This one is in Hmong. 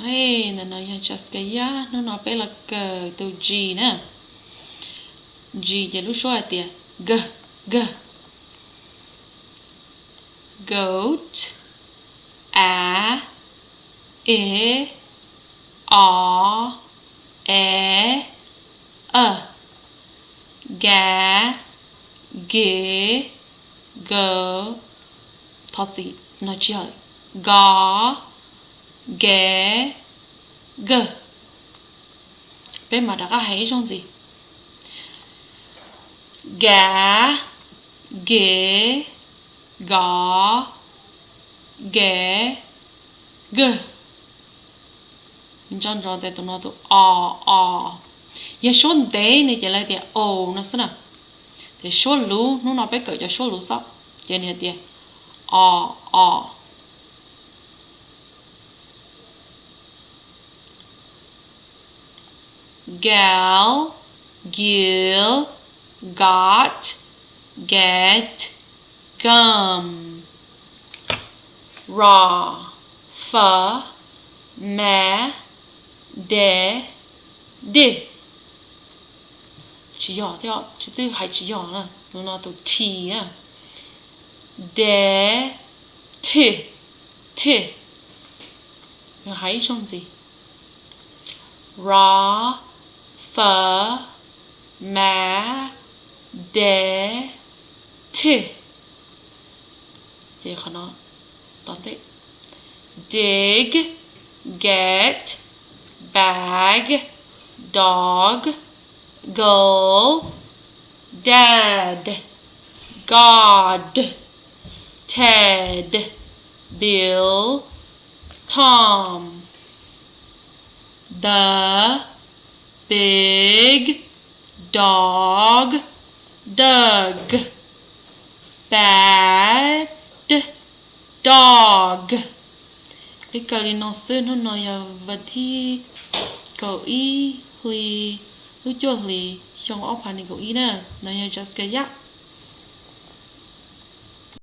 Ntawm no yog Jessica Yab, hnub no peb los kawm tus G na. G ces lub suab hais tias g, g. Goat, a, e, o, e, a. Ga, ge, go. Thov txim, no tsis yog, go, ge, g. Peb mam rov qab hais ib zaug ntxiv. Ga, ge, go, ge, g. Nco ntsoov tias tus no tus o, o, yog suab ntev ne ces lawv tias o no xwb na. Ces suab luv, hnub no peb kawm cov suab luv xwb, ces nws hais tias o, o. Gal, gil, got, get, gum. Ra, fa, ma, de, dig. Tsis yog thiab, tsis twb hais tsis yog na, tus no tus T na. De, ti, ti. Hais ib zaug ntxiv. Ra, fa, ma, de, ti. Ces qhov no tom ntej. Dig, get, bag, dog, girl, dad, god, Ted, Bill, Tom. The big dog Doug. Bad dog. Peb kawm li no xwb, hnub no yog vas thib kaum ib hli lub cuaj hlis xyoo ob phav nees nkaum ib na. No yog Jessica Yab.